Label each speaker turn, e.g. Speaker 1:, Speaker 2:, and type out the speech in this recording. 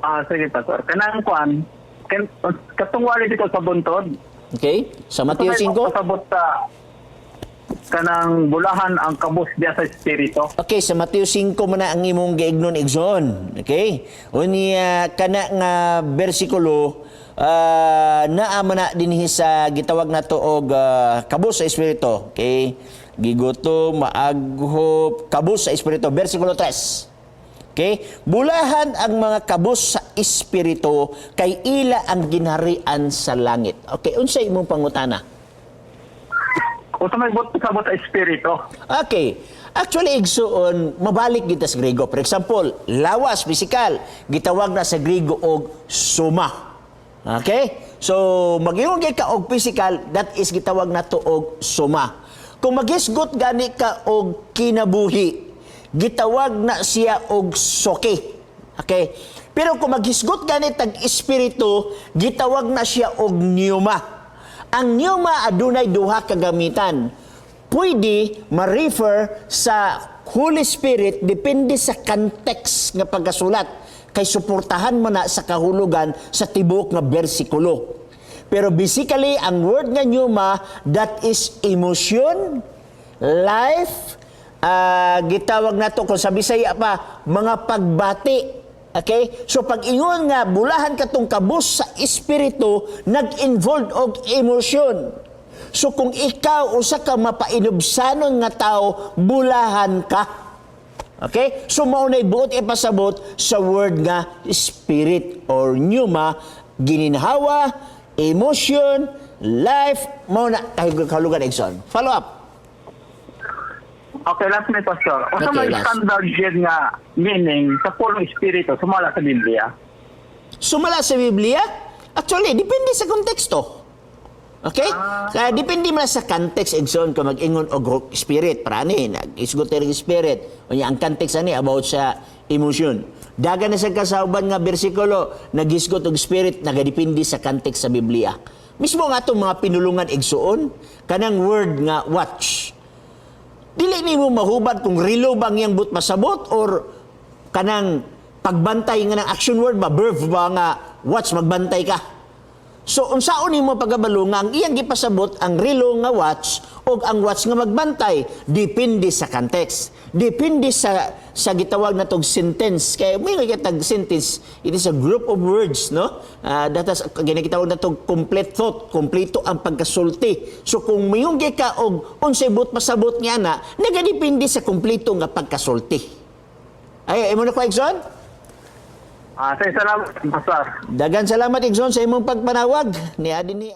Speaker 1: Ah, sige, Pastor. Kanang kwan, katong wali dito sa buntod.
Speaker 2: Okay? Sa Mateo 5?
Speaker 1: Pasabot sa kanang bulahan ang kabus diya sa espiritu.
Speaker 2: Okay, sa Mateo 5 man na ang imong giignon, igsoon. Okay? Unya kana nga bersikulo naa man na dinhi sa gitawag nato og kabus sa espiritu. Okay? Gigutom, maaghop, kabus sa espiritu, bersikulo 3. Okay? Bulahan ang mga kabus sa espiritu kay ila ang ginharian sa langit. Okay, unsa imong pangutana?
Speaker 1: Unsa may buot pasabot sa espiritu?
Speaker 2: Okay. Actually, igsuon, mabalik kita sa Griego. For example, lawas, physical, gitawag na sa Griego og soma. Okay? So, mag-ingon gyud ka og physical, that is gitawag na to og soma. Kung maghisgot gani ka og kinabuhi, gitawag na siya og psuche. Okay? Pero kung maghisgot gani tag espiritu, gitawag na siya og pneuma. Ang pneuma adunay duha ka gamitan. Pwede ma-refer sa Holy Spirit depende sa context nga pagkasulat kay suportahan mo na sa kahulugan sa tibuok nga bersikulo. Pero basically, ang word nga pneuma, that is emotion, life, gitawag nato kung sa Bisaya pa, mga pagbati. Okay? So pag ingon nga bulahan katong kabus sa espiritu, nag-involved og emosyon. So kung ikaw usa ka mapainubsanon nga tao, bulahan ka. Okay? So mao nay buot ipasabot sa word nga spirit or pneuma, gininhawa, emotion, life, mao na kahulugan, igsoon. Follow up.
Speaker 1: Okay, last na, Pastor. Unsa
Speaker 2: Okay,
Speaker 1: may
Speaker 2: last.
Speaker 1: standard yun nga meaning sa pulong espiritu sumala sa Biblia?
Speaker 2: Sumala sa Biblia? Actually, depende sa konteksto. Okay? Kaya depende man sa context, igsoon, kung mag-ingon og spirit, prani, nag-isgot ng spirit. Unya ang context ani about sa emotion. Dagan na sa kasauban nga bersikulo, naghisgot og spirit, nagadepende sa context sa Biblia. Mismo nga atong mga pinulungan, igsoon, kanang word nga watch. Dili nimo mahubad kung relo bang iyang buot pasabot or kanang pagbantay nga ng action word ba, verb ba nga watch, magbantay ka. So unsaon nimo pagkabalo nga ang iyang gipasabot ang relo nga watch o ang watch nga magbantay? Depende sa context. Depende sa gitawag natong sentence. Kay may tag sentence, it is a group of words, no? That is ginagitawag natong complete thought, kompleto ang pagkasulti. So kung mayong ka og unsay buot pasabot niya na, nagadepende sa kompleto nga pagkasulti. Ay, imo na ko, igsoon?
Speaker 1: Ah, sige, salamat, Pastor.
Speaker 2: Dagan salamat, igsoon, sa imong pagpanawag. Ni adini